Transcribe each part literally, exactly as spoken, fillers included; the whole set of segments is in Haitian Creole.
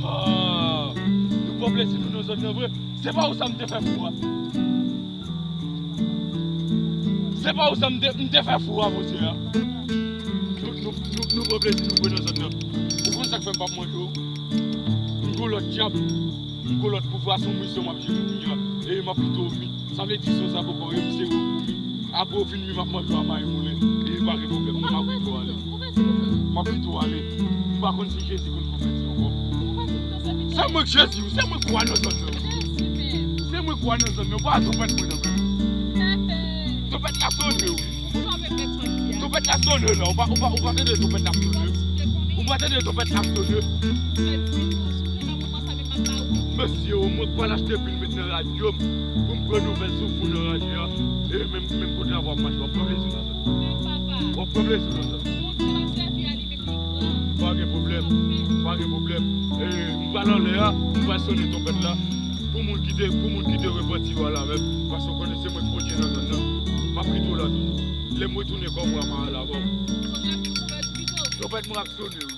Ah, nou pran plezi nou nan zòn nan vre. Se pa ou sa m te fè fou a. Se pa ou sa m te, m te fè fou a, monchè a. Nou, nou, nou, nou pran plezi nou vre nan zòn nan. Ou konn sa k fè m p ap manje w? M gon lòt djab, m gon lòt pouvwa, se yon misyon m ap jere kounye a. E m ap kite w vin. Sa vle di se yon zabò kò w ye, m sere w pou mi. Apre w fin mi, m ap manje w a mayi moulen. E pa gen pwoblèm, non, m ap kite w ale. M ap kite w ale. M pa konn si Jezi konn fè w pèdi ankò. Se mwen k Jezi wi, se mwen k wa nan zòn nan wi. Se mwen k wa nan zòn nan, pa twonpe mwen non. Twonpèt la sonnen wi. Twonpèt la sonnen la, ou pa, ou pa, ou pa tande twonpèt la sonnen? Ou pa tande twonpèt la sonnen? Mesye, mwen k pral achte pil met nan radyo m pou m pran nouvèl sou fou nan raje a. E menm, menm kote a w ap mache, w ap pran plezi nan zòn. W ap pran plezi nan zòn. Pa gen pwoblèm. Pa gen pwoblèm. E, m pral anlè a, m pral sonnen twonpèt la. Pou moun ki te, pou moun ki te repanti yo a la menm. Paske w konnen se mwen k Bondye nan zòn nan. M ap kite w la toujou. Lè m retounen kò m, w a mare la bò. Twonpèt mwen ap sonnen wi.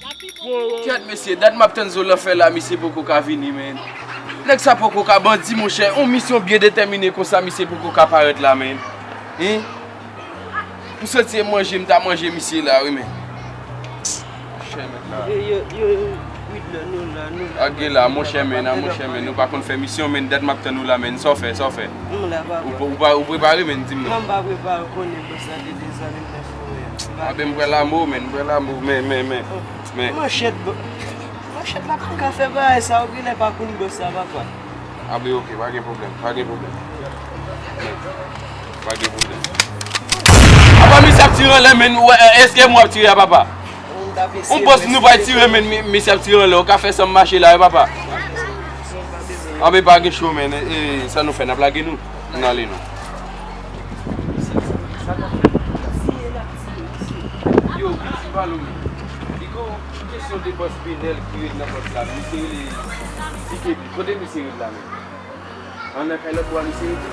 Kèt mesye, dat m ap tann zo lanfè la, misye poko ka vini, men. Nèg sa poko ka, bandi, monchè, yon misyon byen detèmine konsa, misye poko ka parèt la, men. Hein? M santi e manje, m ta manje misye la, wi, men. Monchè, nèg la. Yo, yo, yo, Widler, nou la, nou la. Age la, monchè, men, a, monchè, men, nou pa konn fè misyon, men, dat m ap tann ou la, men, sa w fè, sa w fè? M la, papa. Ou, ou, ou prepare, men, di m non. Non, m pa prepare, ou konnen bòs la te dezòne, m nan fè anyen. A ben, m pral amo, men, m pral amo, men, men, men. Men. Manchèt, bò-, manchèt la pa ka fè bagay sa, ou genlè pa konn bòs la, papa. A ben, oke, pa gen pwoblèm, pa gen pwoblèm. Men, pa gen pwoblèm. Apa misye ap tire anlè, men, ou wè, èske mwen ap tire a, papa? On bòs nou pral tire, men, mi-, misye ap tire anlè, ou ka fè san m mache la, wi, papa. A ben, pa gen cho, men, e, e, sa nou fè, n ap lage nou? N ale non. Yo, piti balo, men. Li gon kesyon de bòs Benèl ki ret nan pòs la. Misye rele Dikebi. Kote misye ret la menm? An nan kay lòt bò a misye rete?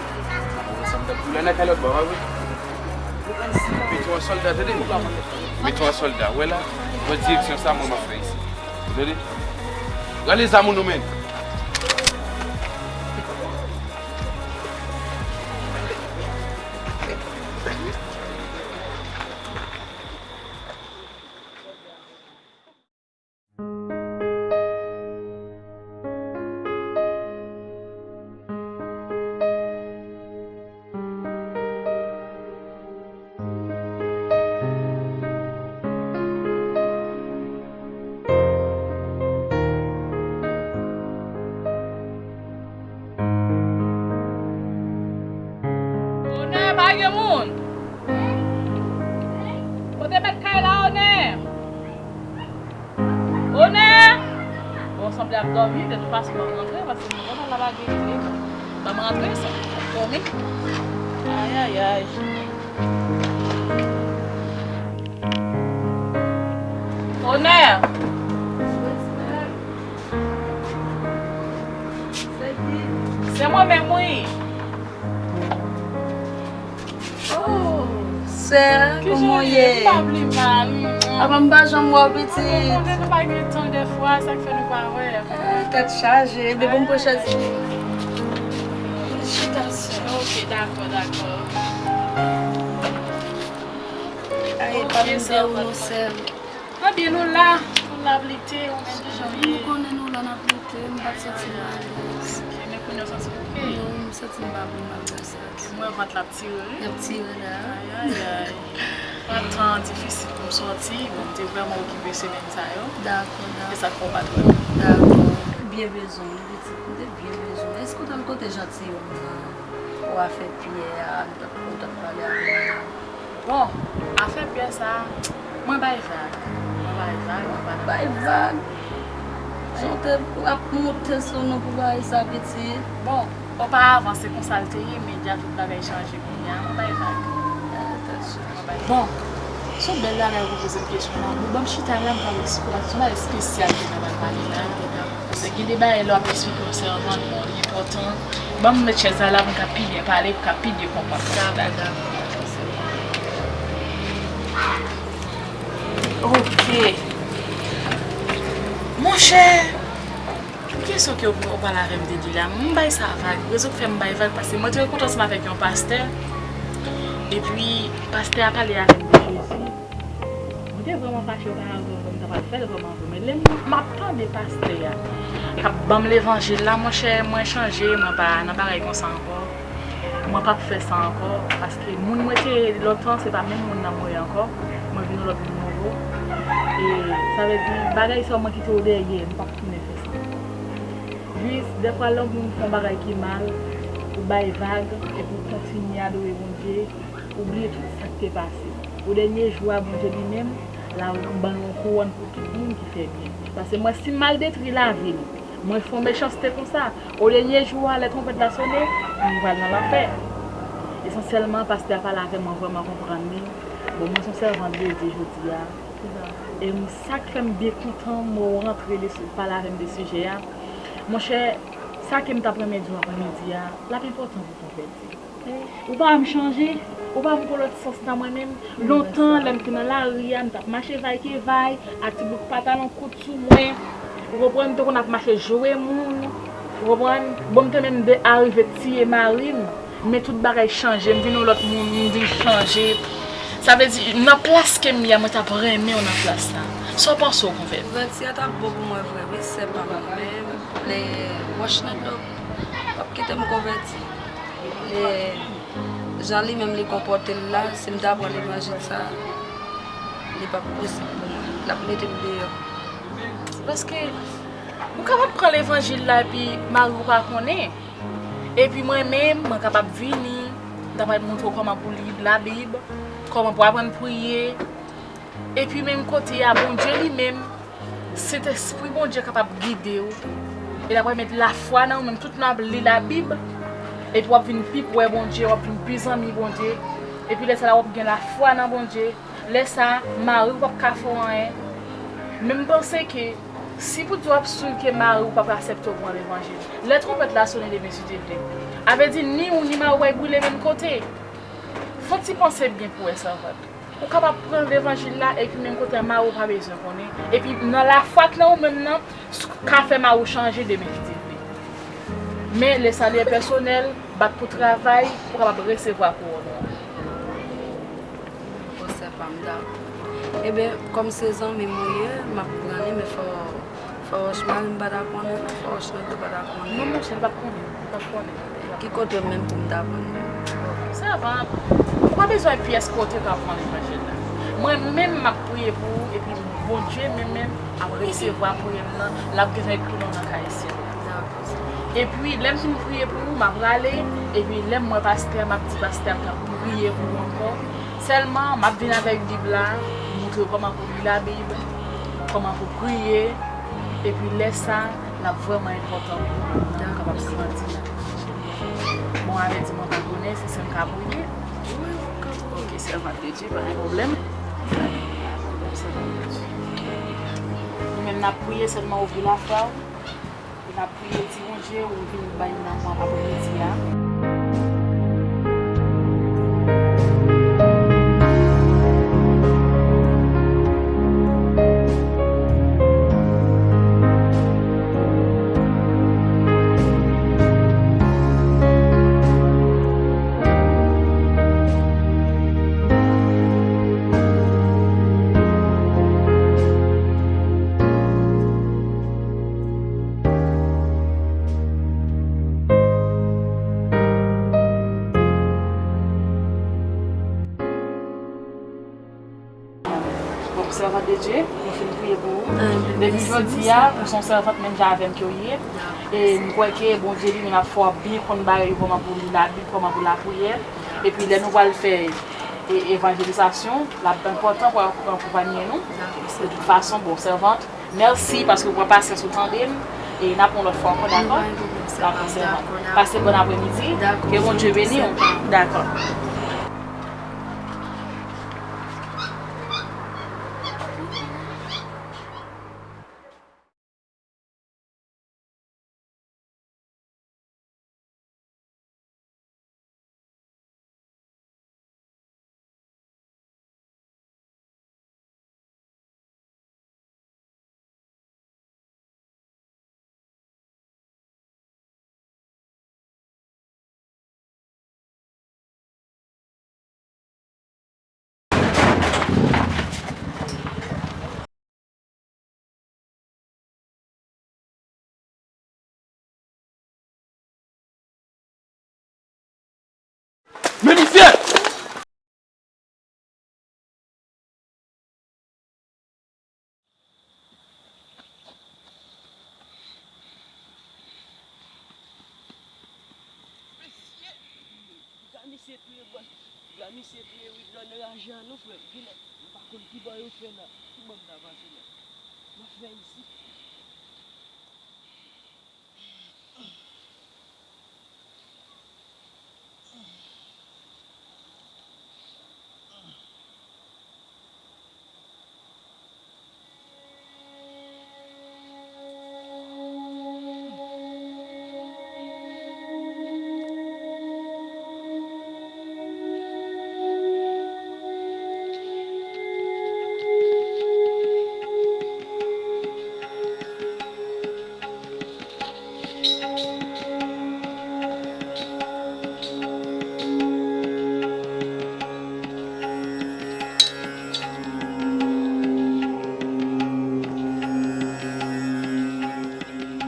Ou wè sa m t ap di w la nan kay lòt bò a, pa vre? Mete w an sòlda, tande m. Mete w an sòlda. Wè la, bò direksyon sa mwen m ap fè isit. Tande? Rale zam ou nou, men. Onè, pa gen moun. Kote mèt kay la, Onè? Onè! Bon, sanble ap dòmi, de tout fason, m ap rantre, paske mwen kontan la pa gen li. Ban m rantre, sa, m ap dòmi. Ayayay. Onè! Se mwen menm, wi. Oh, sè, kòman w ye? M pa pli mal, non. Apa m pa janm wè w, pitit? Ou konnen nou pa gen tan dèfwa, sa k fè nou pa wè. Eh, tèt chaje. Ebyen, ban m pran chèz. Chita, sè. Ok, dakò, dakò. Ay, pa vin dèyè w non, sè m. Ebyen, nou la. Nou la ap lite, ou menm, kijan w ye? M konnen nou la, n ap lite, m pa t santi m alèz. Ok, men kounye a w santi w oke? Non, m santi m pa byen malgre sa. Mwen, vant la ap tire, wi. L ap tire la. Ayayay. Mwen, tan difisil pou m sòti, bon, m te vrèman okipe semèn sa yo. Dakò, dakò. Se sa k fè w pa t wè m. Dakò. M te byen bezwen w, pitit, m te byen bezwen w. Èske w t al kote jantiyòm nan? Ou afè Pyè a, nou t ap, ou t ap pale avè l la? Bon, afè Pyè sa, mwen bay vag. Mwen bay vag, mwen pa nan... Bay vag? Jan w te ap monte sou nou pou bagay sa, pitit? Bon, oparavan, se konsa l te ye, men dja tout bagay chanje kounye a. Mwen bay vag. Eh, tèt chaje. Mwen bay vag. Bon, se yon bèl bagay ou poze m kesyon la. Bon, ban m chita la, m pral eksplike w. Se yon bagay espesyal ke m pral pale la. Paske gen de bagay lè w ap eksplike yon sèman, bon, li enpòtan. Ban m met chèz la la pou m ka pi byen pale, pou m ka pi byen konprann. Dakò, dakò. Ok. Chè, kesyon ke w, w pale avè m de li la, m bay sa vag. Rezon k fè m bay vag, paske mwen te rankontre ansanm avèk yon pastè, epi pastè a pale avè m de Jezi. Mwen te vrèman fache oparavant, m ta pral fè l vrèman vre. Men lè m, m ap tande pastè a k ap ban m levanjil la, monchè, mwen chanje, mwen pa nan bagay konsa ankò. Mwen p ap fè sa ankò, paske moun mwen te ye lontan, se pa menm moun nan mwen ye ankò. Mwen vin yon lòt moun nouvo. E sa vle di, bagay sa yo mwen kite yo dèyè, m p ap tounen fè sa ankò. Jis, dèfwa, lè yon moun fè yon bagay ki mal, ou bay vag, epi ou kontinye adore Bondye, ou bliye tout sa k te pase. O dènye jou a, Bondye li menm, l a ban nou yon kouwòn pou tout moun ki fè byen. Paske mwen, si m mal detwi lavi l, mwen fè yon mechanste konsa, o dènye jou a, lè twonpèt la sonnen, m pral nan lanfè. Esansyèlman, pastè a pale avè m, mwen vrèman konprann li. Bon, mwen se yon sèvant de Dye jodi a. E m, sa k fè m byen kontan, mwen rantre de, pale avè m de sijè a. Monchè, sa ke m t ap renmen di w aprèmidi a, l ap enpòtan pou konvèti. Ou pa wè m chanje, ou pa wè m pran lòt sans nan mwen menm. Lontan, lè m te nan lari a, m t ap mache vaykevay, ak ti bout patalon kout sou mwen. Ou konprann, m te konn ap mache joure moun. Ou konprann? Bon, m te menm de arive tiye mari m, men tout bagay chanje, m vin yon lòt moun, m vin chanje. Sa vle di, nan plas ke m ye a, mwen t ap renmen w nan plas la. Sa w panse w, konvèti? Konvèti a t ap bon pou mwen vre, wi, sè pa m, men lè wòch nan do, w ap kite m konvèti. Men jan li menm li konpòte l la, si m ta pran levanjil sa, li p ap posib pou mwen. L ap mete m deyò. Paske ou kapab pran levanjil la epi mari w pa konnen. Epi mwen menm, mwen kapab vini, m ta pral montre w kòman pou w li Labib, kòman pou w aprann priye. Epi menm kote a, Bondye li menm, Sentespri Bondye kapab gide w. E l ap remèt lafwa nan ou menm. Tout lè w ap li Labib, epi w ap vin pi pre Bondye, w ap vin pi zanmi Bondye. Epi lè sa la, w ap gen lafwa nan Bondye. Lè sa a, mari w p ap ka fè w anyen. Men m panse ke si pou di w ap swiv ke mari w p ap aksepte w pran levanjil, lè twonpèt la sonnen demen, si Dye vle, a vle di ni ou ni mari w pral brile menm kote. Fè w ti panse byen pou w wè sa w pral. Ou kapab pran levanjil la, epi menm kote a, mari w pa bezwen konnen. Epi nan lafwa k nan ou menm nan, s-, ka fè mari w chanje demen, si Dye vle. Men, le salut est personnel, bat pou travay, pou w kapab resevwa kouwòn ou an. Bon, sè pa m, dakò. Ebyen, kòm se zanmi m ou ye, m ap pran li, men fò, fò wòch mari m pa ta konnen, non, fò wòch nan do pa ta konnen. Non, monchè, li p ap konnen, li p ap konnen. Ki kote menm pou m ta pran li? Sèvant, ou pa bezwen pyès kote pou w ap pran levanjil la. Mwen menm, m ap priye pou ou, epi Bondye menm, menm ap resevwa priyè m nan, l ap gentan ekri non w nan kaye syèl la. Epi, lè m fin priye pou ou, m ap prale, epi lè m wè pastè a, m ap di pastè a m t ap priye pou ou ankò. Sèlman, m ap vin avèk Bib la, montre w kòman pou w li Labib, kòman pou w priye, epi lè sa, l ap vrèman enpòtan pou ou, pou w kapab grandi nan levanjil. Bon, avèti mwen pa konnen si se m ka priye. Wi, ou ka priye. Ok, sèvant de Dye, pa gen pwoblèm. Pa gen pwoblèm, sèvant de Dye. Nou menm n ap priye, sèlman ouvri lafwa w. N ap priye, di Bondye, ou vin bay nan mwen aprèmidi a. Bon, sèvant de Dye, nou fin priye pou ou. Depi jodi a, ou se yon sèvant menm jan avè m ke w ye. E m kwè ke Bondye li menm ap fè w byen konn bagay yo, kòman pou li Labib, kòman pou lapriyè. Epi lè nou pral fè e, evanjelizasyon, l ap enpòtan pou w akonpaye nou. De tout fason, bon, sèvant, mèsi paske w pran pasyans ou tande m. E n ap yon lòt fwa ankò, dakò? Dakò, sèvant. Pase bòn aprèmidi. Ke Bondye beni w. Dakò. Misye touye bòs, gran misye touye Widlon raje an non frè m. Genlè, m pa konn ki bò yo fè la. Ki bò m ta pase la? M ap fè isit.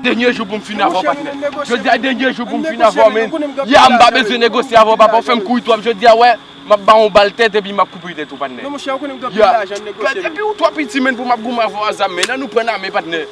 Dènye jou pou m fini avè w, patnè. Jodi a dènye jou pou m fini avè w, men. Ya, m pa bezwen negosye avè w, papa. Ou fè m kouri twòp jodi a, wè. M ap ba w yon bal tèt epi m ap koupe tèt ou, patnè. Non, monchè, ou konnen m gen anpil lajan, m negosye. Epi ou twòp iti, men, pou m ap goumen avè w a zam, men. Ann nou pran ame, patnè.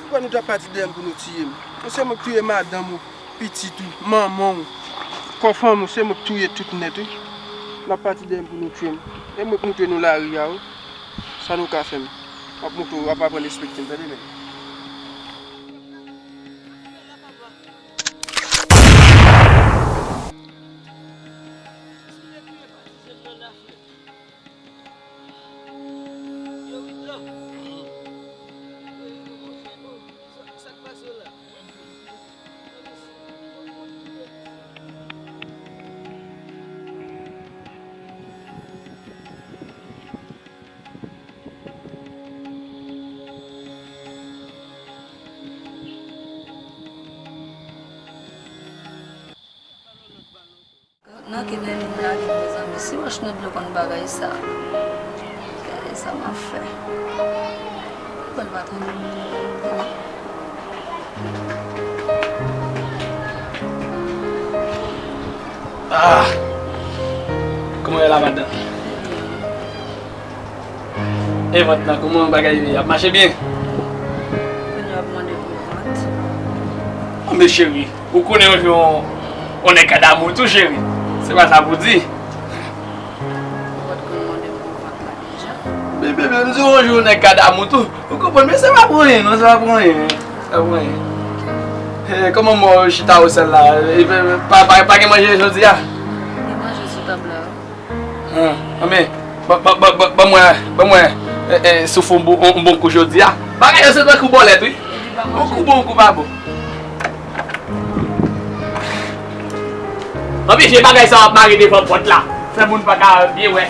Ou kwè nou t ap pati dèyè m pou nou tiye m? Bon, se mwen k touye madanm ou, pitit ou, manman w, kò fanmi w, se mwen k touye tout nèt, wi. N ap pati dèyè m pou nou tiye m. E mwen k moutre nou lari a, wi. Sa nou ka fè m? W ap moutre, w ap aprann respekte m, tande, men. Nan ki nèni m lage, mezanmi? Si wòch nan dlo konn bagay sa. Gade sa m ap fè. Bèl pa tande m. Ah! Kòman w ye la, madanm? E vant lan, kòman bagay yo ye? Ap mache byen? Kounye a w ap mande pou vant. Anben cheri, ou konnen yon jou yon nèg ka damou tou cheri. Se pa sa pou di. Ou pa t konn mande m pou vant la deja? Men bebe, m di w yon jou yon nèg ka damou tou. Ou konprann, men se pa pou anyen non, se pa pou anyen. Se pa pou anyen. Eh, kòman mò chita osèl la? Eh, pa, pa, pa gen manje jodi a? Gen manje sou tab la wi. An, anben, ban, ban, ban, ban, ban mwen, ban mwen, e, e, souf yon bon, yon bon kou jodi a. Bagay yo se tankou bòlèt, wi. Yon kou bon, yon kou pa bon. Anpi je bagay sa w ap mare devan pòt la. Fè moun pa ka byen wè.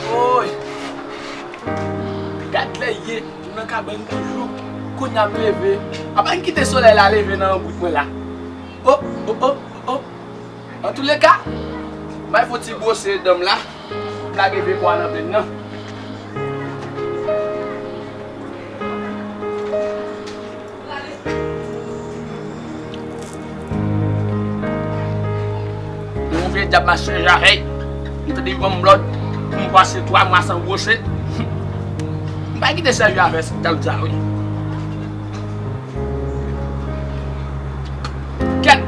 Woy! Gad lè ye, m nan kabann toujou. Kounye a m leve. Apa m kite solèy la leve nan bout mwen la. O, o, o, o. Antouleka, m al fè yon ti bwose dan m la. Lage vye bwa nan venn nan. Yon vye dyab mache avèk. Li tande li ban m lòd pou m pase twa mwa san bwose. M pa kite sèvi avè sa, dyab sa, wi. Kèt!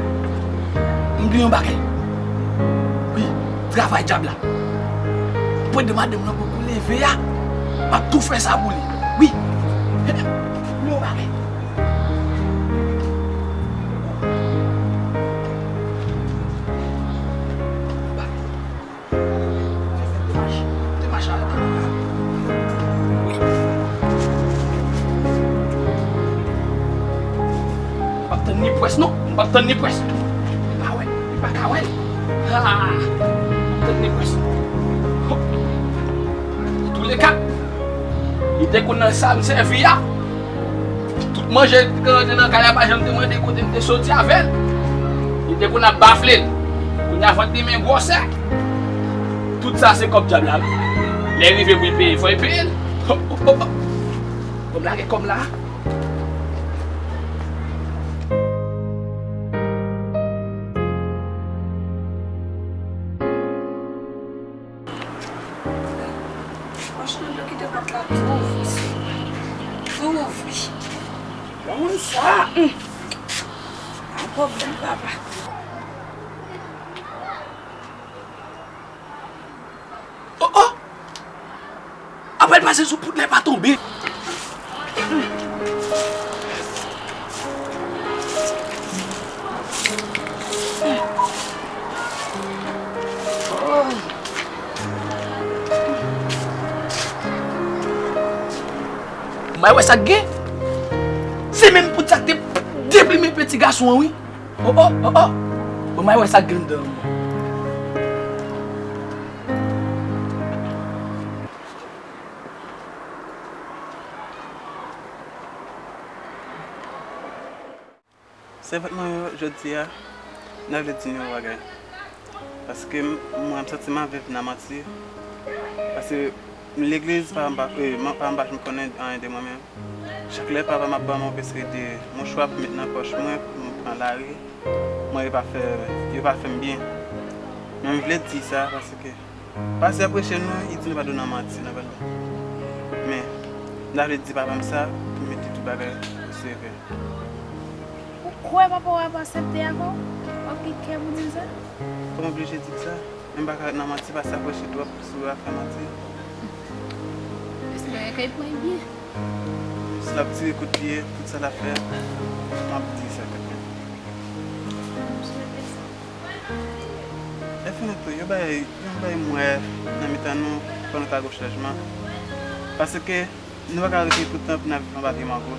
M di yon bagay. Wi, travay dyab la. Pandan madanm nan poko leve a, m ap tou fè sa pou li. Wi. Yon bagay. Yon bagay. Ni pwès non, m p ap tann ni pwès. Li pa wè, li pa ka wè l. Ha! M p ap tann ni pwès. Ho! Antouleka, li te konn nan sa m sèvi a. Tout manje ki te rantre nan kay la, pa janm te mande kote m te soti avè l. Li te konn ap bafle l. Kounye a vant li men gwosè. Tout sa se kòb dyab la wi. Lè rive pou l peye, fò l peye l. Ho, ho, ho, ho. Bon, m lage kòm la. Franchman, dlo kite pòt la tou ouvri. Tou ouvri. Bon moun sa. Hum. Pa pwoblèm, papa. Oh, oh! Apre l pase sou pout la, li pa tonbe. Mwen wè sa k gen. Se menm pout sa k te deplimen peti gason an, wi. Oh, oh, oh, oh. Bon, mwen wè sa k gen anndan an. Sèvant mwen yo, jodi a, m ta vle di nou yon bagay. Paske m, mwen, m santi m ap viv nan manti. Paske m legliz, paran m pa, eh, paran m pa janm konnen anyen de mwen menm. Chak lè papa m ap ban m yon pèse de mouchwa pou m met nan pòch mwen, pou m pran lari, mwen, yo pa fè, yo pa fè m byen. Men m vle di sa paske pastè a preche nou, li di nou pa dwe nan manti nan bagay. Men, m ta vle di papa m sa, pou m mete tout bagay o sevè. Ou kwè papa w ap aksepte avè w? W ap gen kè pou di l sa? Fò m oblije di l sa. Men m pa ka ret nan manti, pastè a preche twòp sou afè manti. Espere ke l pran l byen. Si l ap tire kout pye, tout sa l ap fè, m ap di sa kanmenm. M swete sa. Lè fini tou, yo bay, yo bay m wè nan mitan nou, fò nou ta gon chanjman. Paske nou pa ka rete toutan pou n ap viv anba pye mango,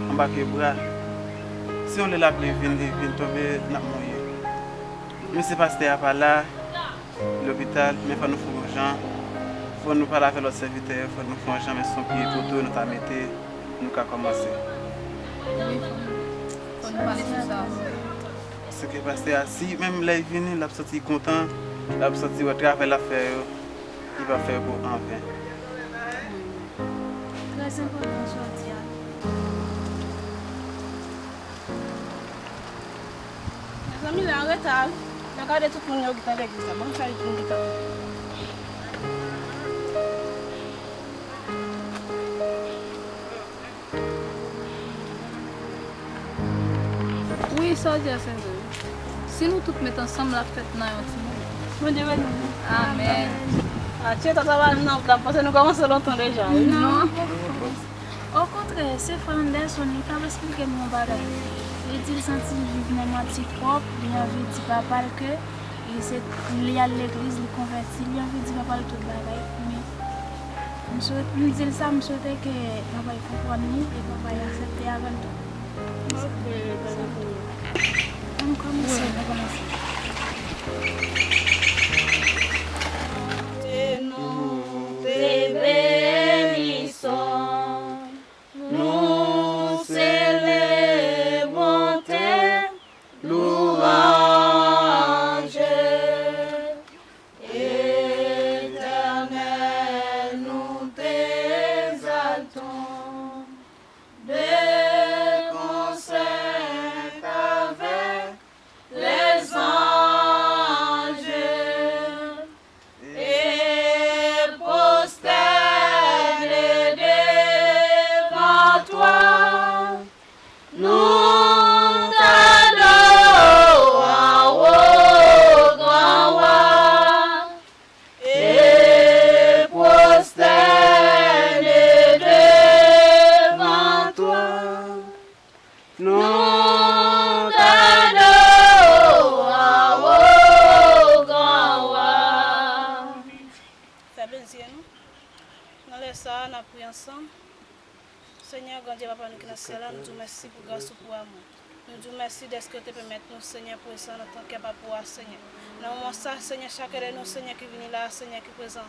anba pye bwa. Si yon lè lapli vin, li vin tonbe, n ap mouye. Menm si pastè a pa la, lopital, men fò nou fè yon jan, fò nou pale avèk lòt sèvitè yo, fò nou fè yon jan, men se yon pye poto nou ta mete, nou ka kòmanse. Wi, fò nou, fò nou pale sou sa. Paske pastè a, si menm lè l vini, l ap santi l kontan, l ap santi wè travay l ap fè yo, li p ap fè yo pou anven. Trè enpòtan sa w di a. Mezanmi, lè an reta wi. N a gade tout moun yo gentan legliz la. Bon, fè vin gentan. Wi, sa w di a se vre. Si nou tout met ansanm, l ap fèt nan yon ti moman. Bondye beni nou. Amèn. Atye, tata pa vin nan wout la, m panse nou kòmanse lontan deja wi. Non. Okontrè, se frè Anderson, li t ap esplike m yon bagay. Li di l santi l viv nan manti twòp, li anvi di papa l ke li se, li al legliz, li konvèti, li anvi di papa l tout bagay. Men, m swe-, m di l sa, m swete ke papa l konprann li e papa l aksepte avè l tou. Ok, pa gen pwoblèm. Ann kòmanse, ann kòmanse. Te nou te benison, nou selebrante, louanje. Etènèl, nou te egzaltan de konsè avèk lèzanje e pwostène devan twa. Nou t adore w, gran wa, e pwostène devan twa. Nou t adore w, gran wa. Fèmen zye nou. Nan lè sa a, n ap priye ansanm. Senyè, Grandye, Papa nou ki nan syèl la, nou di w mèsi pou gras ou, pou amou. Nou di w mèsi dèske w te pèmèt nou, Senyè, prezan nan tank ap ou a, Senyè. Nan moman sa, Senyè, chak de nou, Senyè, ki vini la a, Senyè, ki prezan,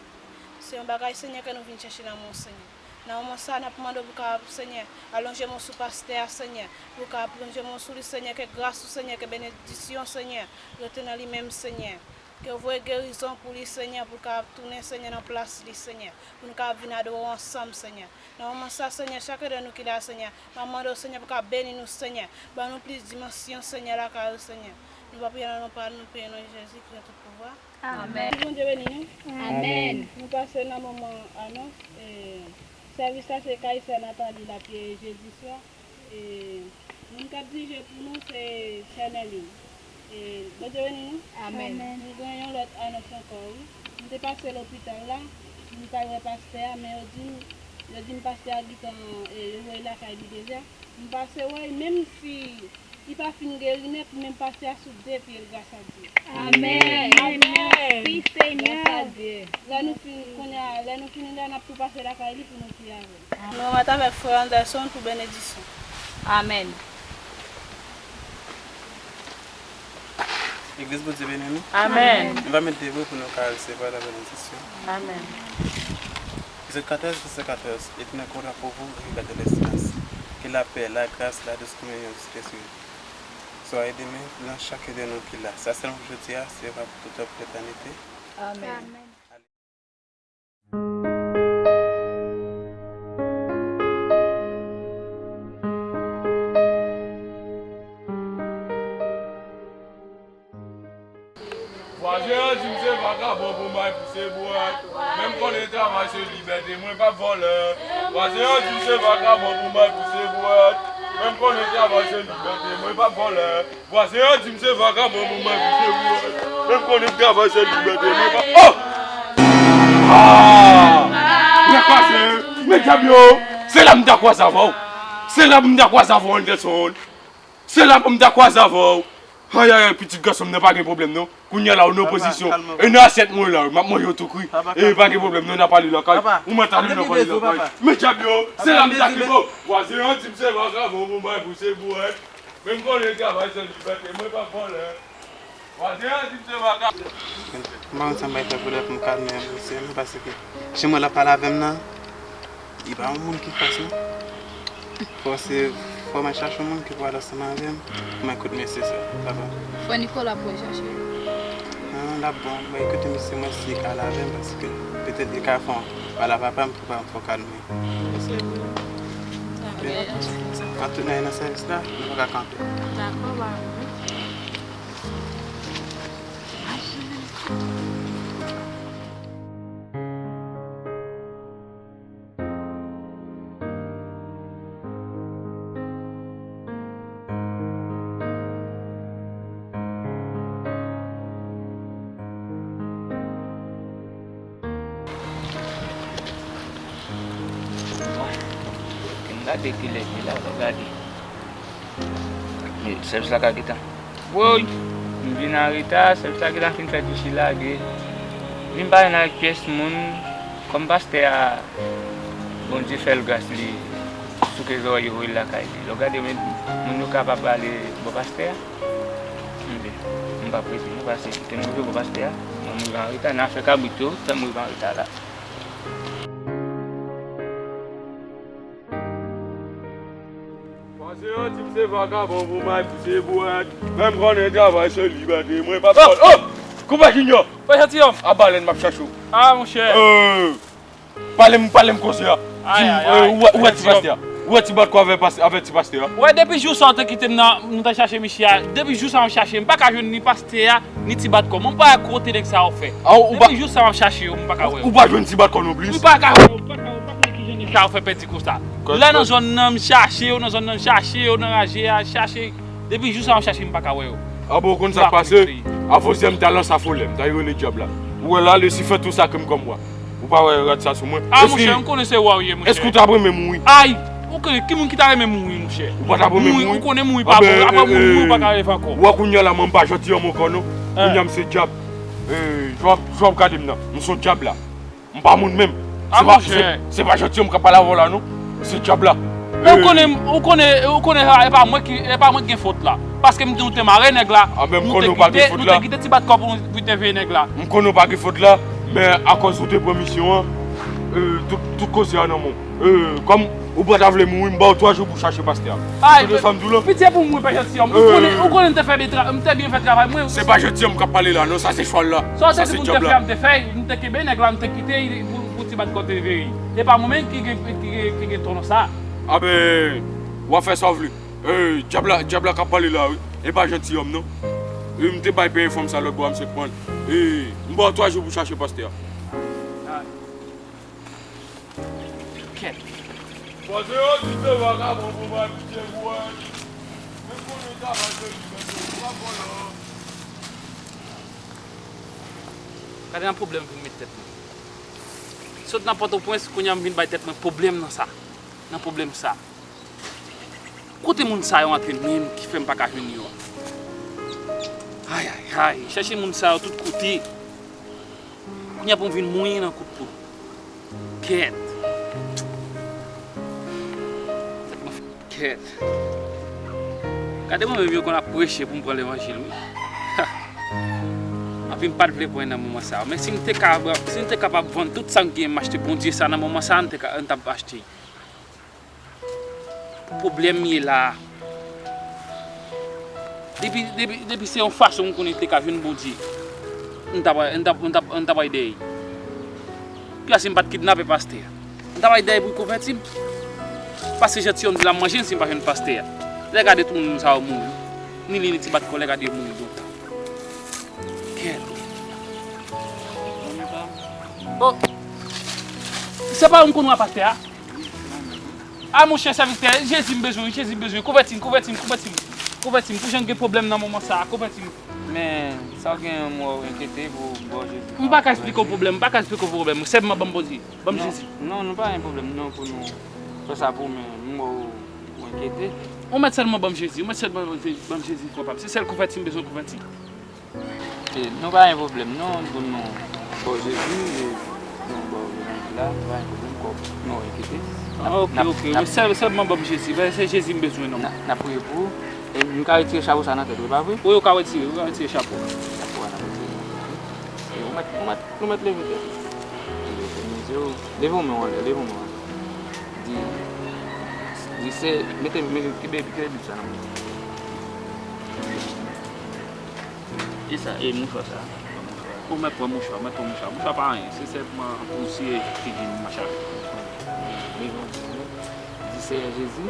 se yon bagay, Senyè, ke nou vin chèche nan men w, Senyè. Nan moman sa, n ap mande w pou w kapab, Senyè, alonje men w sou pastè a, Senyè, pou w kapab alonje men w sou li, Senyè, ke gras ou, Senyè, ke benediksyon, Senyè, rete nan li menm, Senyè. Ke w voye gerizon pou li, Senyè, pou l kapab tounen, Senyè, nan plas li, Senyè, pou nou kapab vin adore w ansanm, Senyè. Nan moman sa, Senyè, chak de nou ki la, Senyè, m ap mande w, Senyè, pou w kapab beni nou, Senyè, ban nou plis dimansyon, Senyè, lakay ou, Senyè. Nou pa priye nan non pa nou, nou priye nan Jezi ki gen tout pouvwa. Amèn. Ke Bondye beni nou. Amèn. Nou pase nan moman anons, e, sèvis la se kay sè Nathalie l ap ye jedi swa. E, moun k ap dirije pou nou se sè Nerline. E, Bondye beni nou. Amèn. Amèn. Nou gen yon lòt anons ankò, wi. M te pase lopital la, m t al wè pastè a, men yo di m, yo di m pastè a gentan, e, yo voye l lakay li deja. M pase wè l, menm si li pa fin geri nèt, men pastè a sou de pye l, gras a Dye. Amèn. Amèn. Mèsi, Senyè. Gras a Dye. Lè nou fin, kounye a, lè nou fini la, n ap tou pase lakay li pou nou priye avè l. Nou remèt avèk frè Anderson pou benediksyon. Amèn. Legliz, Bondye beni nou. Amèn. Nou va met de pou nou ka resevwa la benediksyon. Amèn. Epizòd katòz, vèsè katòz. Etènèl, kouvre pour vous et regardez les finances. Que la paix, la grâce, la douce communion du Saint-Esprit soit avec nous, dans chacun de nous qui là. Sa sèlman pou jodi a, se pa pou tout tan, pou letènite. Amèn. Amèn. Vwazen an di m se vakabon pou m bay pouse bwèt. Men m konnen travay se libète, mwen p ap vòlè. Vwazen an di m se vakabon pou m bay pouse bwèt. Men m konnen travay se libète, mwen p ap vòlè. Vwazen an di m se vakabon pou m bay pouse bwèt. Men m konnen travay se libète, mwen p ap, oh! Ah! Lè pase, men dyab yo, se la m ta kwaze avè w. Se la m ta kwaze avè w, Anderson. Se la pou m ta kwaze avè w. Ayayay, pitit gason m nan pa gen pwoblèm non. Kounye a la, ou nan opozisyon. E nan asyèt mwen la, m ap manje w tou kri. E pa gen pwoblèm non, n a pale lakay. Ou mèt ale nan pale lakay. Men dyab yo, se la m ta kite w. Vwazen an di m se vakabon pou m bay pouse bwèt. Men m konnen travay se libète, mwen p ap vòlè. Vwazen an di m se vakabon. M pa konn sa m bay fè pou lè pou m kalme misye non, paske jan mwen l ap pale avè m nan, li pa yon moun ki fas non. Fò se, fò m al chache yon moun ki pral ansanm avè m pou m al koute mesye sa, papa. Frè Nicolas pou al chache. Non, l ap bon, mwen koute misye, mwen si li ka al avè m, paske petèt li ka fè yon pale a papa m pou papa m fè w kalme. Mesye, bon. An tout nan sèvis la, nou pa ka kanpe. Dakò, ba. Bon, fè m gade kilè l ye la, fò gade. Men, sèvis la ka gentan. Woy! M vin an reta, sèvis la gentan fin fèt, isit lage. Vin pale avèk pyès moun, kòm pastè a, Bondye fè l gras li, souke zòrèy yo voye l lakay li. Lè w gade, men, moun yo ka pa prale bò pastè a. Tande, m p ap rete non, paske m te rive bò pastè a, mwen m rive an reta, nan afè kabrit yo, fè m rive an reta la. Vwazen an di m se vakabon pou m al pouse bwèt. Men m konnen travay se libète, mwen p ap... Oh! Oh! Konpa Junior! Frè Jean-Guillaume! A balèn m ap chache w. Ah, monchè! Euh, pale m, pale m koze a. Di m, euh, ou wè, ou wè ti pastè a? Ou wè ti bat kò avè, avè ti pastè a? Wè, depi jou sa w te kite m nan, nou t al chache misye a, depi jou sa m ap chache, m pa ka jwenn ni pastè a, ni ti bat kò. Mwen pa wè kote nèg sa yo fè. Depi jou sa m ap chache yo, m pa ka wè yo. Ou pa jwenn ti bat kò non plis? M pa ka wè yo, m pa ka wè, m pa konnen kijan nèg sa yo fè pèdi konsa. Lè nan zòn nan, m chache yo, nan zòn nan, m chache yo, nan raje a, chache. Depi jou sa, m ap chache, m pa ka wè yo. Ah bon, ou konn sa k pase? Avòsyè m ta lanse afole, m ta rele dyab la. Ou wè la, Lisifè tou sakre m kòm wa. Ou pa wè rad sa sou mwen? Ah, monchè, m konnen se wa w ye, monchè. Èske ou t ap renmen mouri? Ay! Ou konnen ki moun ki ta renmen mouri, monchè? Ou pa t ap renmen mouri? Ou konnen mouri pa bon, apa mouri, mouri, ou pa ka reve ankò. Ou wè kounye a la, mwen m pa janti anmò ankò non. Kounye a m se dyab. Jan w ap, jan w ap gade m nan, m se yon dyab la. M pa moun menm. Ah, monchè. Se pa, se, se pa janti m k ap pale avè w la non. Se dyab la. Men ou konnen, ou konnen, ou konnen sa, e pa mwen ki, e pa mwen ki gen fòt la. Paske m di nou te mare nèg la, nou te kite, nou te kite ti bat kò pou nou, pou te veye nèg la. M konnen ou pa gen fòt la, men akoz ou te pran misyon an, euh, tout, tout koze a nan men w. Euh, kòm ou pa ta vle mouri, m ba w twa jou pou chache pastè a. Ay, ou tande sa m di w la? Pitye pou mwen, pè Jantiyòm. Ou konnen, ou konnen m te fè byen tra-, m te byen fè travay mwen. Se pa Jantiyòm k ap pale la, non, sa se chwal la. Sa w te di pou m te fè a, m te fè, m te kenbe nèg la, m te kite pou, pou ti bat kò te veye. E pa mwen menm ki gen, ki gen, ki gen tò nan sa. A ben, w ap fè sa w vle. Eh, dyab la, dyab la k ap pale la, wi. E pa Jantiyòm, non. Eh, m te bay penyen fanm sa lòt bò a, m sot pran l. Eh, m ba w twa jou pou chache pastè a. Kèt. Pase yo di se vagabon pou bay pitye pou wè. Men konnen travay se li, men se pa vòlò. Gade nan pwoblèm pou m met tèt mwen. Sot nan Pòtoprens, kounye a m vin bay tèt mwen pwoblèm nan sa. Nan pwoblèm sa. Kote moun sa yo antre menm ki fè m pa ka jwenn yo a? Ay, ay, ay, chèche moun sa yo tout kote. Kounye a pou m vin mouri nan kout poud. Kèt. Tèt mwen fè kèt. Gade mwen menm yo konn ap preche pou m pran levanjil, wi. Anpi m pa t vle pran nan moman sa yo. Men si m te ka, si m te kapab vann tout sa m genyen, m achte Bondye sa nan moman sa, m te ka, m t ap achte. Pwoblèm ye la. Depi, depi, depi se yon fason m konnen te ka jwenn Bondye, m ta pral, m ta, m ta, m ta pral dèyè. Pi a si m pa t kidnape pastè a, m ta pral dèyè pou l konvèti m. Paske Jantiyòm di l ap manje l si m pa jwenn pastè a. Lè gade tout moun sa yo mouri. Ni li ni ti bat kò, lè gade yo mouri lontan. Kèt. Oh. Se pa ou m konn wè pastè a? A monchè sèvitè, Jezi m bezwen, Jezi m bezwen. Konvèti m, konvèti m, konvèti m. Konvèti m, pou jan m gen pwoblèm nan moman sa a, konvèti m. Men, sa w gen m wè w enkyete pou, pou Jezi. M pa ka eksplike w pwoblèm, m pa ka eksplike w pwoblèm. Sèlman ban m Bondye, ban m Jezi. Non, nou pa gen pwoblèm non pou nou fè sa pou men m wè w enkyete. Ou mèt sèlman ban m Jezi, ou mèt sèlman ban m Jezi, ban m Jezi, papa m. Se sèl konvèti m bezwen, konvèti. E, nou pa gen pwoblèm non pou nou ba w Jezi, e, nou ba w levanjil la, nou pa gen pwoblèm kòb, nou enkyete. Ah, ok, ok. Sèl, sèlman ban m Jezi, se Jezi m bezwen non. N ap priye pou ou. E, nou ka retire chapo sa nan tèt ou, e pa vre? Wi, ou ka retire, ou ka retire chapo a. Chapo a n ap retire nan tèt ou. E, ou mèt, ou mèt, nou mèt leve tèt ou. Leve men w anlè, leve men w anlè. Di, di se, mete, mete, kenbe, kenbe Bib sa nan men w. E sa, e mouchwa sa? Ou mèt pran mouchwa, mèt pran mouchwa. Mouchwa pa anyen, se sèlman pousyè ki vin mache avèk. Di Seyè Jezi.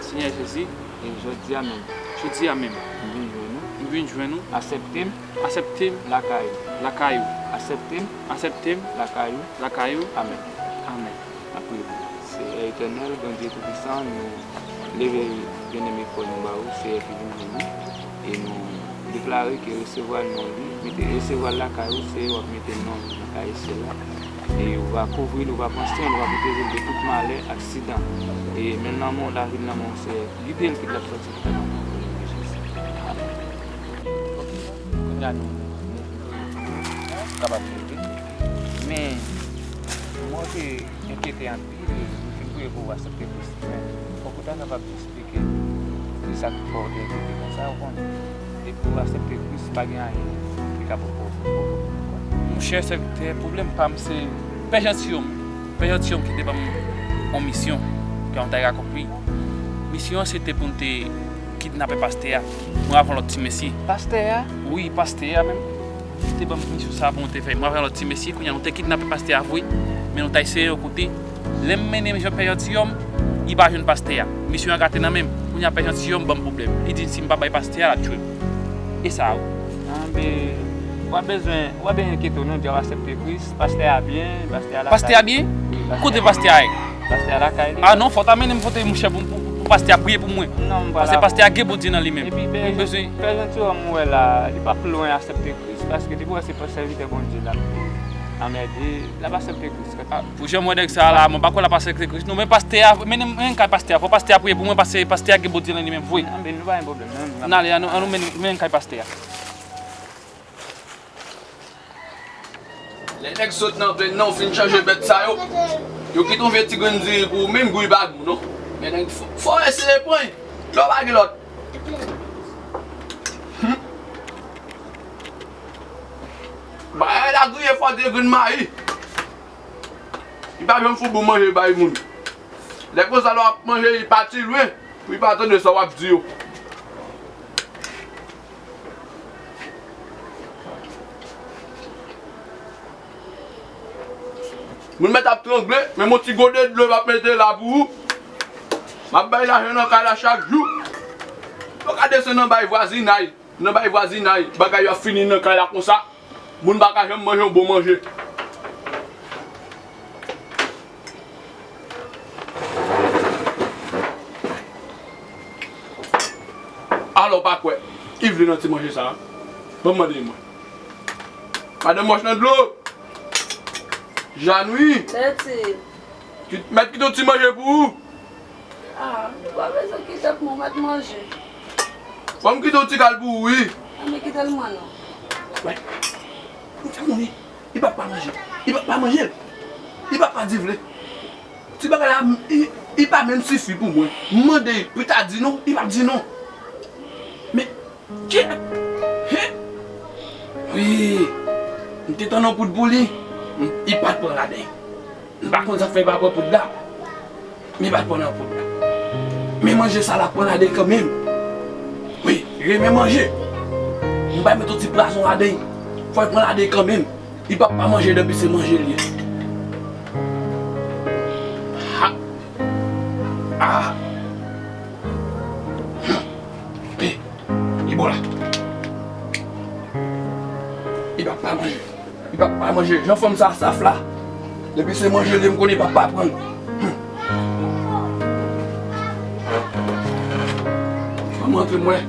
Seyè Jezi. E jodi a menm. Jodi a menm. M vin jwenn ou. M vin jwenn ou. Aksepte m. Aksepte m. Lakay ou. Lakay ou. Aksepte m. Aksepte m. Lakay ou. Lakay ou. Amèn. Amèn. N ap priye pou ou. Seyè Etènèl, Bondye Toupisan, nou leve byeneme frè nou ba ou, Seyè, ki vin jwenn nou, e nou deklare ke resevwa non li, mete, resevwa l lakay ou, Seyè, w ap mete non li nan kaye syèl la, e ou va kouvri l, ou va pran swen l, ou va pwoteje l de tout malè, aksidan, e men nan men w, lavi l nan men w, Seyè, gide l, kit l ap sòti, kit l ap antre, o non de Jezi. Amèn. Kounye a nou, nou, nou, nou kapab leve. Men, mwen te enkyete anpil, m fin priye pou w aksepte Kris. Men, fòk ou ta kapab eksplike ki sa k fè w te enkyete konsa, ou konnen. Depi w aksepte Kris, pa gen anyen ki ka pwovoke w. Monchè sèvitè, pwoblèm pa m se Pè Jantiyòm. Pè Jantiyòm ki te ban m yon misyon, ke m ta akonpli. Misyon an se te pou m te kidnape pastè a. Mwen avè yon lòt ti mesye. Pastè a? Wi, pastè a menm. Li te ban m misyon sa pou nou te fè. Mwen avè yon lòt ti mesye, kounye a nou te kidnape pastè a vre. Men nou t al sere yon kote. Lè m mennen Jan Pè Jantiyòm, li pa jwenn pastè a. Misyon an gate nan men m. Kounye a Pè Jantiyòm ban m pwoblèm. Li di si m pa bay pastè a, l ap tchwe m. E sa wi. Anben, w ap bezwen, w ap bezwen enkyete w non, di w aksepte Kris. Pastè a byen, pastè a lakay. Pastè a byen? Wi, pastè a byen. Kote pastè a ye? Pastè a lakay li. A non, fò w ta mennen m kote mouchè pou, pou, pou pastè a priye pou mwen. Non, m pa la. Paske pastè a gen Bondye nan li menm. Epi, Pè Jan-, Pè Jantiyòm ou wè la, li p ap lwen aksepte Kris, paske depi w wè se pa sèvitè Bondye l ap anmède, l ap aksepte Kris. A, pou jan m wè nèg sa a la, mwen pa kwè l ap aksepte Kris non, men pastè a, mennen m, mennen m kay pastè a, fò pastè a priye pou mwen, paske pastè a gen Bondye nan li menm vre. Anben, nou pa gen pwoblèm non. N ale, ann nou, ann nou mennen, mennen m kay pastè a. Lè nèg sot nan plenn nan, ou fin chanje bèt sa yo, yo kite yon vye ti grenn diri pou ou, menm gou yo pa gou non. Men nèg fò, fò eseye pran. Lè w pa gen lòt. Hmm. Bagay la griye fò de grenn mayi. Li pa janm fout bon manje bay moun. Lè konsa lè w ap manje, li pati lwen pou li pa tande sa w ap di yo. Moun mèt ap trangle, menm yon ti gode dlo m ap mete la pou ou. M ap bay lajan nan kay la chak jou. Yo ka desann nan bay vwazinay, nan bay vwazinay, bagay yo ap fini nan kay la konsa. Moun pa ka janm manje yon bon manje. Alò, pa kwè. Ki vle nan ti manje sa a? Ban m mande mwen. Madanm Wòch nan dlo. Janwi. Mèt kite yon ti manje pou ou. Ah, ou pa bezwen kite pou mwen, mèt manje. Ban m kite yon ti kal pou ou, wi. Ann kite l mwen non. Wè. Ou fè konnen. Li p ap pa manje. Li p ap pa manje l. Li p ap pa di vle. Ti bagay la, li, li pa menm sifi pou mwen. M mande pou l ta di non, li p ap di non. Men, kèt! Hen! Wi, m te tann yon poud pou li. M, li pa t pran ladan l. M pa konn sa k fè li pa pran poud la. Men li pa t pran nan poud la. Men manje sa l ap pran ladan l kanmenm. Wi, li renmen manje. M bay met yon ti pwason ladan l. Fò l pran ladan l kanmenm. Li p ap pa manje depi se manje l ye. Ha! Ah! Pe! Li bò la. Li p ap pa manje. Li p ap pa manje. Jan fanm sa saf la. Depi se manje l ye, m konnen li p ap pa pran l. Hmm. Ban m antre m wè.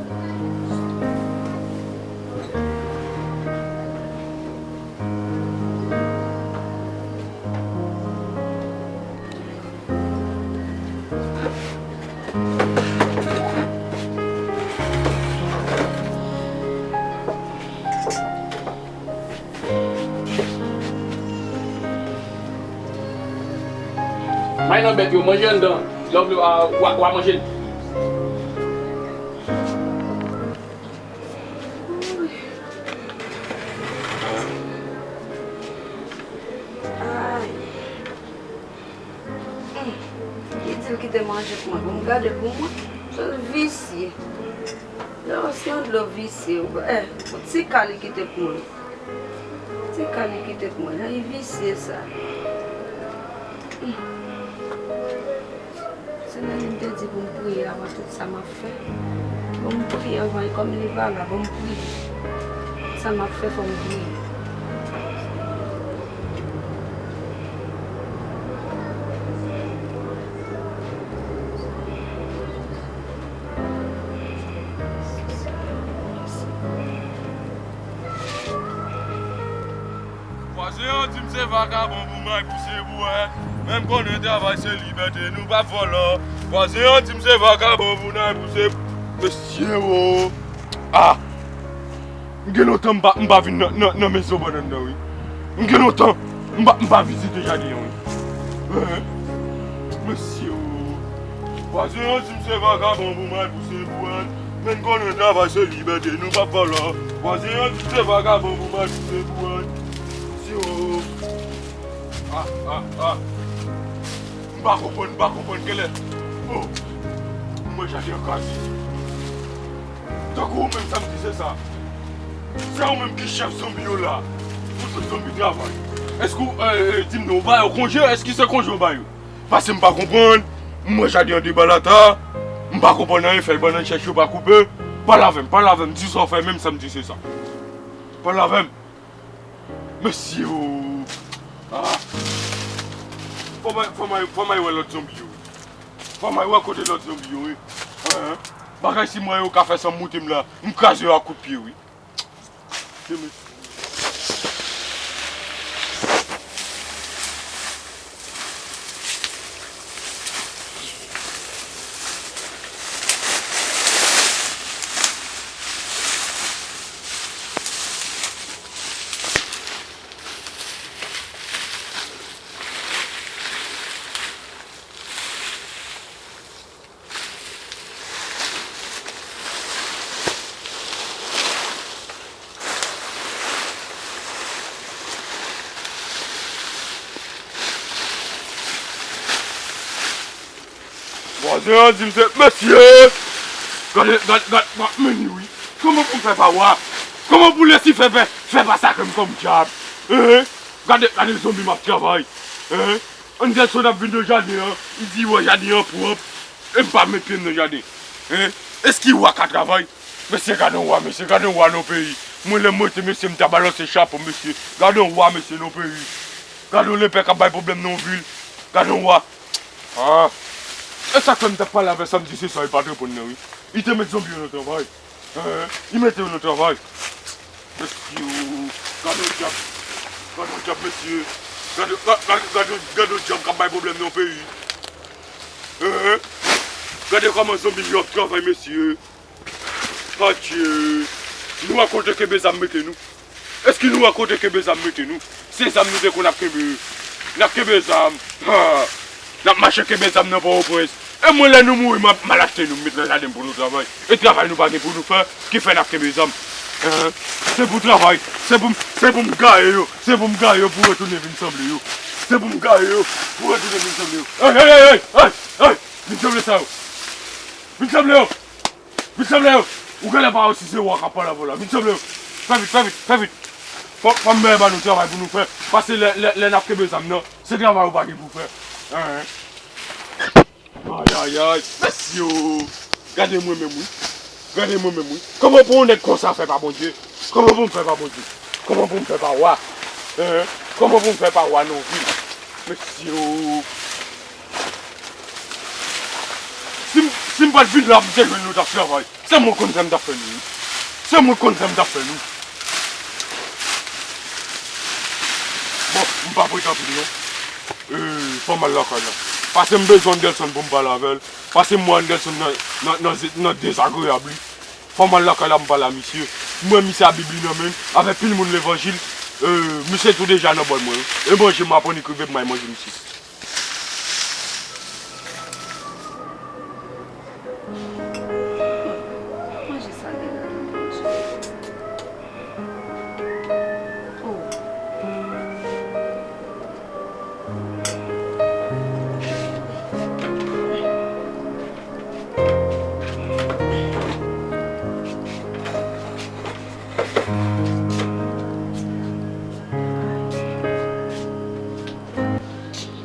May nan bèt yo, manje anndan. Lè w vle, a, w a, w a manje. Ay. Hmm. Li di l kite manje pou mwen. Bon, m gade pou mwen. Jan l visye. Lè w se yon dlo visye, w, eh, yon ti ka li kite pou mwen. Ti ka li kite pou mwen. Jan li visye sa. Hmm. Se nan li m te di pou m priye avan tout sa m ap fè. Bon, m priye anvan, e kòm li pa la, bon, m priye. Sa m ap fè, fò m priye. Vwazen an di m se vakabon pou may pou se pou wè. Men m konnen travay se libète, nou p ap vòlò. Vwazen an di m se vakabon pou nay pou se. Mesye o! Ah! M gen lontan m pa, m pa vin nan, nan, nan mezon bannann nan, wi. M gen lontan m pa, m pa vizite jaden an, wi. Hein? Mesye o! Vwazen an di m se vakabon pou may pou se pou wè. Men m konnen travay se libète, nou p ap vòlò. Vwazen an di m se vakabon pou may pou se pou wè. Mesye o! Ah, ah, ah. M pa konprann, m pa konprann, genlè. Oh! Mwen jaden an kraze. Tankou ou menm sa m di se sa. Se ou menm ki chèf zonbi yo la. Pou tout zonbi travay. Èske ou, eh, eh, di m non, ou ba yo konje? Èske se konje ou ba yo? Paske m pa konprann. M wè jaden an debalata. M pa konprann anyen, fèy bannann chèch yo pa koupe. Pale avè m, pale avè m, di sa w fè, menm sa m di se sa. Pale avè m. Mesye o! Ah! Fò m al, fò m al, fò m al wè lòt zonbi yo. Fò m al wè kote lòt zonbi yo, wi. Hein? Bagay si m wè yo ka fè san m moute m la, m kraze yo ak kout pye, wi. Se mesye. Senyè di m se, mesye! Gade, gade, gade, gade, men li wi. Kòman pou m fè pa wa? Kòman pou Lisifè fè, fè pa sakre m kòm dyab? Hein? Gade, gade zonbi m ap travay. Hein? Anderson ap vin nan jaden an, li di wè jaden an pwòp. E m pa met pye m nan jaden. Hein? Èske wa ka travay? Mesye, gade yon wa, mesye, gade yon wa nan yon peyi. Mwen, lè m rete, mesye, m ta balanse chapo, mesye. Gade yon wa, mesye, nan yon peyi. Gade yon lepè k ap bay pwoblèm nan yon vil. Gade yon wa. Ah. E sa k fè m t ap pale avè l, sa m di se sa, li pa t reponn nan, wi. Li te met zonbi yo nan travay. Hein? Li mete yo nan travay. Mesye, gade yon dyab. Gade yon dyab, mesye. Gade, ga-, gade, gade, gade yon dyab k ap bay pwoblèm nan yon peyi. Hein? Gade kòman zonbi yo ap travay, mesye. Adye! Nou wè kote kenbe zam mete nou? Èske nou wè kote kenbe zam mete nou? Se zam nou te konn ap kenbe. N ap kenbe zam. Ha! N ap mache kenbe zam nan Pòtoprens. E mwen, lè nou mouri, m ap, m al achte nou, m met nan jaden m pou nou travay. E travay nou pa gen pou nou fè, ki fè n ap kenbe zam. Hein? Se pou travay. Se pou m, se pou m gaye yo. Se pou m gaye yo pou retounen vin sanble yo. Se pou m gaye yo pou retounen vin sanble yo. Hey, hey, hey, hey, hey, hey! Vin sanble sa yo. Vin sanble yo. Vin sanble yo. Ou genlè pa wè si se wa k ap pale avè w la. Vin sanble yo. Fè vit, fè vit, fè vit. Fò, fò m mèt ba nou travay pou nou fè. Paske lè, lè, lè n ap kenbe zam nan, se travay ou pa gen pou fè. Hein? Ay, ay, ay. Mesye o. Gade mwen menm, wi. Gade mwen menm, wi. Kòman pou yon nèg konsa fè pa Bondye? Kòman pou m fè pa Bondye? Kòman pou m fè pa wa? Hein? Kòman pou m fè pa wa nan yon vil? Mesye o. Si m, si m pa t vin la pou m te jwenn nou t ap travay. Se mwen konn sa m t ap fè nou, wi. Se mwen konn sa m t ap fè nou. Bon, m pa prete anpil non. Euh, fò m al lakay la. Paske m bezwen Anderson pou m pale avè l. Paske m wè Anderson nan, nan, nan, nan dezagreyab li. Fò m al lakay la m pale a misye. M wè misye a Bib li nan men l. Avèk pil moun levanjil. Euh, misye tou deja nan bòl mwen, wi. E manje m ap annik rive pou m al manje misye. Manje sa gen ladan, Bondye. Oh.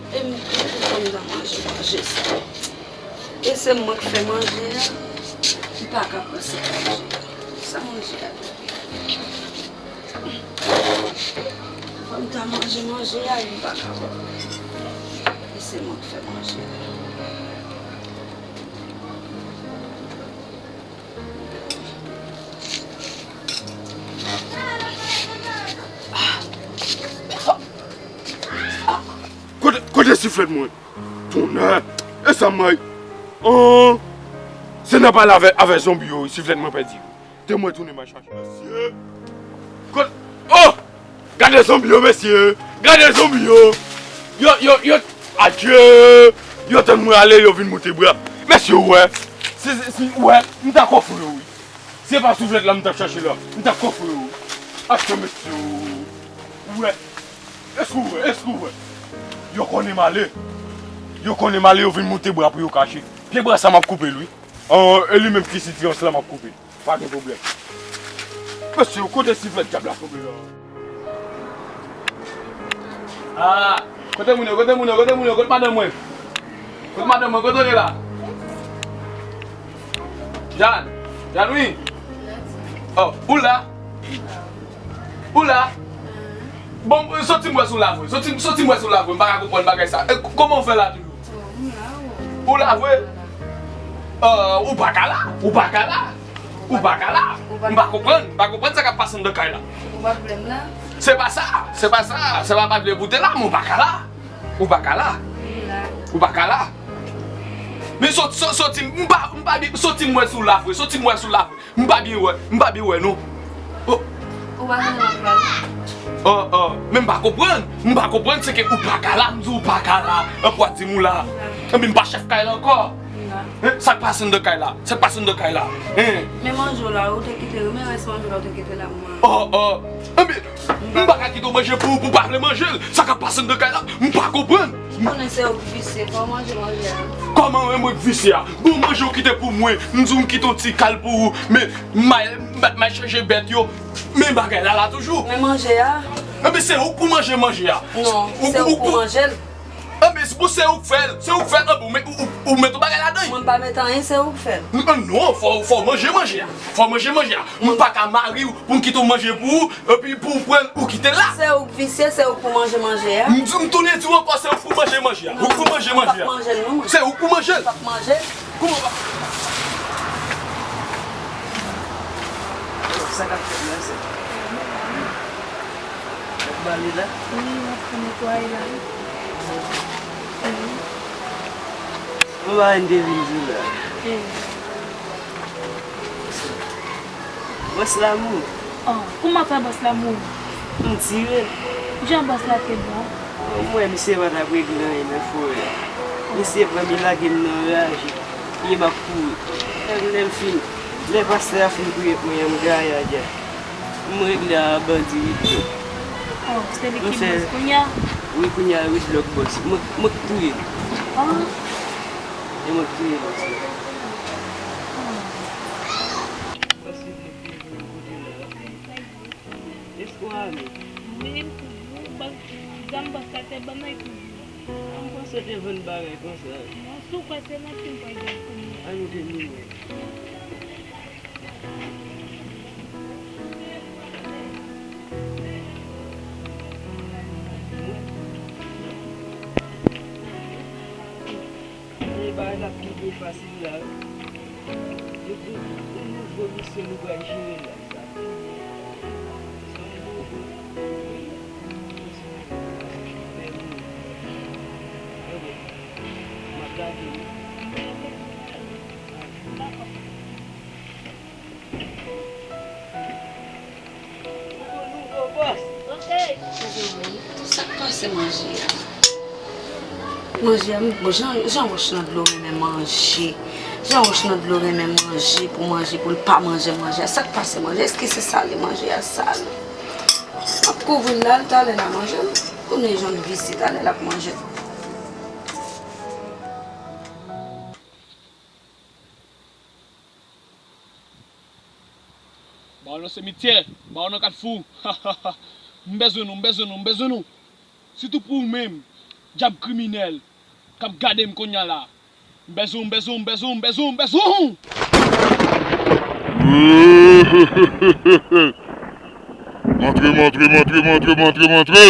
E m, e pou fò m ta manje manje sa. E se mwen k fè manje a, m pa ka pran sa manje a. Sa manje a dwe. Fò m ta manje manje a, e m pa ka pran. E se mwen k fè manje a. Kote, kote siflèt mwen? Tonnè! E sa m may? An! Se nan pale avè, avè zonbi yo, siflèt mwen pèdi. Te mwen tounen m al chache. Mesye! Kote? Oh! Gade zonbi yo, mesye! Gade zonbi yo! Yo, yo, yo, adye! Yo tann mwen ale, yo vin moute bra. Mesye, ou wè? Si, si, si, ou wè? M ta kòfre yo, wi. Se pa souflèt la m t ap chache la. M t ap kòfre yo, wi. Adye, mesye, ou wè? Èske ou wè? Èske ou wè? Yo konnen m ale. Yo konnen m ale, yo vin moute bra pou yo kache. Pye bra sa m ap koupe l, wi. An, e li menm ki sitirans la m ap koupe. Pa gen pwoblèm. Mesye, kote siflèt dyab la tonbe la? Ah, kote moun yo, kote moun yo, kote moun yo, kote madanm mwen? Kote madanm mwen, kote w ye la? Jan, Jan wi. Oh, ou la? Ou la? Bon, soti m wè si w la vre. Soti, soti m wè si w la vre. M pa ka konprann bagay sa. E, k-, kòman w fè la toujou? Ou la vre? Ah, ou pa ka la? Ou pa ka la? Ou pa ka la? M pa konprann. M pa konprann sa k ap pase anndan kay la. Se pa sa. Se pa sa. Se pa pa vle pou te la, men ou pa ka la. Ou pa ka la. Ou pa ka la. Men soti, soti, soti, m pa, m pa, soti m wè si w la vre. Soti m wè si w la vre. M pa byen wè, m pa byen wè non. Oh. Ou pa konnen m ap pale? Oh, oh, men m pa konprann. M pa konprann, se ke ou pa ka la, m di ou pa ka la. Anpwa di m ou la. Ebyen m pa chèf kay la ankò. Hein, sa k pase anndan kay la? Sa k pase anndan kay la? Hein? Men manje w la, ou te kite, men rès manje w la, ou te kite la pou mwen. Oh, oh. Ebyen, m pa ka kite w manje pou, pou w pa vle manje l. Sa k ap pase anndan kay la? M pa konprann. M konnen se ou k visye, fò w manje manje a. Kòman mwen, mwen k visye a? Bon, manje w kite pou mwen. M di w m kite yon ti kal pou ou. Men, m al, m al chanje bèt yo. Men bagay la la toujou. Men manje a. Enben, se ou k pou manje manje a. Non, se ou k pou manje l. Enben, se ou k fè l. Se ou k fè l. Enben, ou met, ou, ou, ou met yon bagay ladan l. Mwen pa met anyen, se ou k fè l. N-, non, fò, fò w manje manje a. Fò w manje manje a. M pa ka mari w pou m kite w manje pou ou, epi pou w pran l, ou kite l la. Se ou k visye, se ou k pou manje manje a. M di, m tounen di w ankò, se ou k pou manje manje a. Ou k pou manje manje a. Non, m p ap manje l, non, mwen. Se ou k pou manje l. M p ap manje l. Kouman w pa... Sa k ap fèt la, se... W ap bale la? Wi, m ap netwaye la, wi. Wi. Bon, bagay m te vin di w la. Wi. Bòs la mouri. Oh, kouman fè bòs la mouri? M tire l. Jan bòs la te bon? Bon, m wè misye pa t ap regle anyen nan forè a. Misye pran m, li lage m nan raje. Epi m ap kouri. Lè m, lè m fin, lè pastè a fin priye pou mwen, m gaye a dja. M regle a bandi Ridley. Oh, se li ki bòs kounye a? Wi, kounye a Ridley k bòs. Mwen, mwen k touye l. Ah. E mwen k touye bòs la. Bòs Ridley k touye l kote la. Èske w ale? Wi, m toujou. Bòs, zam bòs la te ban mwen, m toujou. M panse w te vann bagay konsa. Non, si w kwè se nan ti m pral jwenn kounye a. Ann, ou te mouye. E bagay la pi pi fasil la, wi. Epi, yon nouvo misyon nou pral jere la, sa. Se yon nouvo misyon nou pral jere. Ebyen, m ap lage, wi. Dakò. Sa k pase manje a? Manje a, m, bon, Jean, Jean Rochland dlo renmen manje. Jean Rochland dlo renmen manje pou manje, pou l pa manje manje a. Sa k pase manje a? Èske se sale manje a sale? M ap kouvri l la, talè l a manje l. Konnen Jean visye, talè l ap manje l. Ba w nan simityè, ba w nan katfou. M bezwen nou, m bezwen nou, m bezwen nou. Sitou pou ou menm, dyab kriminèl, k ap gade m kounye a la. M bezwen w, m bezwen w, m bezwen w, m bezwen w, m bezwen w! M antre, m antre, m antre, m antre, m antre, m antre!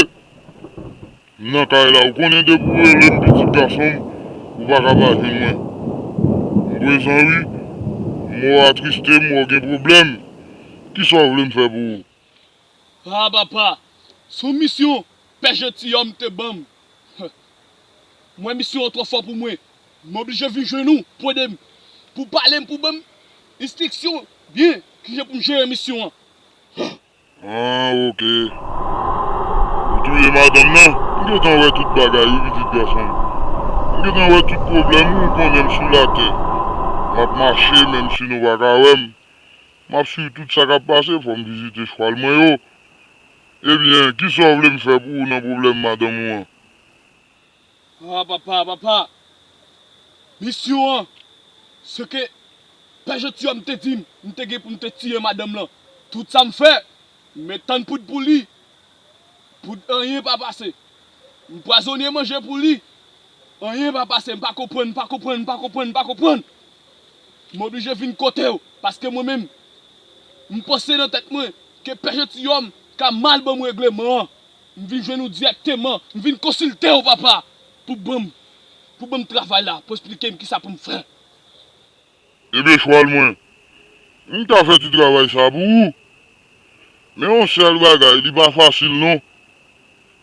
M nan kay la, ou konnen depi w rele m pitit gason m, ou pa ka pa jwenn mwen. M prezan wi, m wè w atriste, m wè w gen pwoblèm. Kisa w vle m fè pou ou? Ah, papa, se yon misyon Pè Jantiyòm te ban m. M wè misyon an twò fò pou mwen. M oblije vin jwenn ou pou ede m, pou pale m, pou ban m enstriksyon byen kijan pou m jere misyon an. Ah, oke. Ou touye madanm nan? M gentan wè tout bagay wi, pitit gason m. M gentan wè tout pwoblèm ou, ou konnen m sou latè. M ap mache, menm si nou pa ka wè m. M ap swiv tout sa k ap pase, fò m vizite chwal mwen yo. Ebyen, kisa w vle m fè pou ou nan pwoblèm madanm ou an? Ah, papa, papa. Misyon an, se ke Pè Jantiyòm te di m, m te gen pou m te tiye madanm lan. Tout sa m fè, m met tann poud pou li. Poud anyen pa pase. M pwazone manje pou li. Anyen pa pase, m pa konprann, m pa konprann, m pa konprann, m pa konprann. M oblije vin kote w, paske mwen menm, m panse nan tèt mwen ke Pè Jantiyòm ka mal ban m regleman an. M vin jwenn ou dirèkteman, m vin konsilte w, papa, pou ban m, pou ban m travay la, pou eksplike m kisa pou m fè. Ebyen, chwal mwen, m ta fè ti travay sa pou ou. Men yon sèl bagay, li pa fasil non.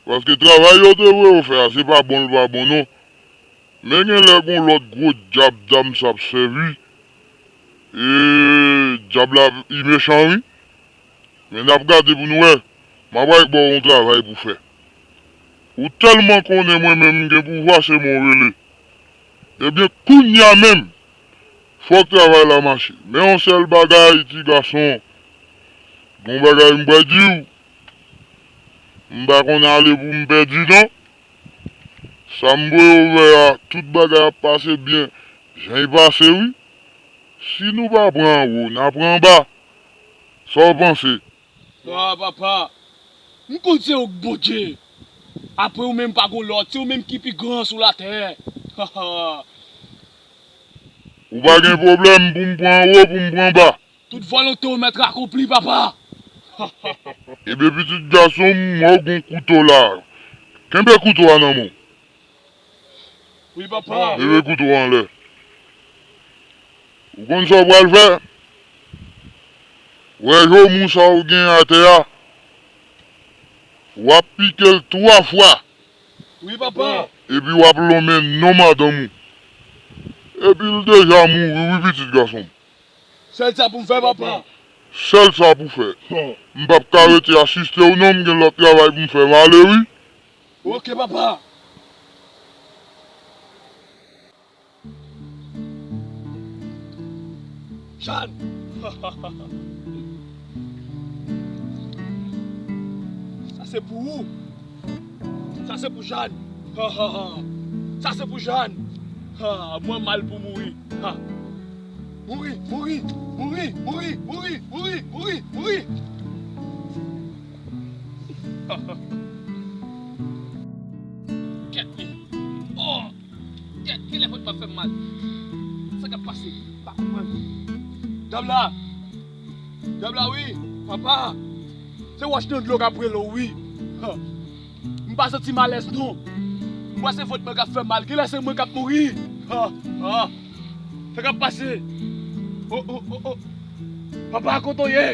Paske travay yo te voye w fè a, se pa bon l pa bon non. Men gen lè gon lòt gwo dyab dam sa ap sèvi. E dyab la, li mechan wi. Men n ap gade pou n wè. M ap al ba w yon travay pou fè. Ou tèlman konnen mwen menm m gen pouvwa, se mwen w rele. Ebyen, kounye a menm, fòk travay la mache. Men yon sèl bagay, ti gason, gon bagay m pral di w, m pa konn ale pou m pèdi non. Sa m voye w wè a, tout bagay ap pase byen, jan y pase wi. Si nou pa pran anwo, n a pran anba. Sa w panse? Ah, papa, m konn se ou k Bondye. Apre ou menm pa gon lòt, se ou menm ki pi gran sou latè. Ou pa gen pwoblèm pou m pran anwo, pou m pran anba. Tout volonte ou mèt akonpli, papa. Ebyen, pitit gason m, m wè w gon kouto la. Kenbe kouto a nan men w. Wi, papa. Leve kouto a anlè. Ou konn sa w pral fè? Wè jomou sa w gen atè a, w ap pike l twa fwa. Wi, papa. Epi w ap lonmen non madanm ou. Epi l deja mouri, wi, pitit gason m. Sèl sa pou m fè, papa. Sèl sa pou fè. M p ap ka rete asiste w non, m gen lòt travay pou m fè, m ale wi. Ok, papa. Jàn. Sa se pou ou. Sa se pou Jàn. Sa se pou Jàn. Mwen mal pou mouri. Mouri, mouri, mouri. Kèt li. Oh! Kèt, kilè vant m ap fè m mal? Sa k ap pase? M pa konprann. Dyab la! Dyab la, wi! Papa! Se wòch nan dlo k ap rele w, wi! Ha! M pa santi m alèz, non! M wè se vant mwen k ap fè m mal. Kilè se mwen k ap mouri? Ha! Ha! Sa k ap pase? Oh, oh, oh, oh! Papa, kote w ye?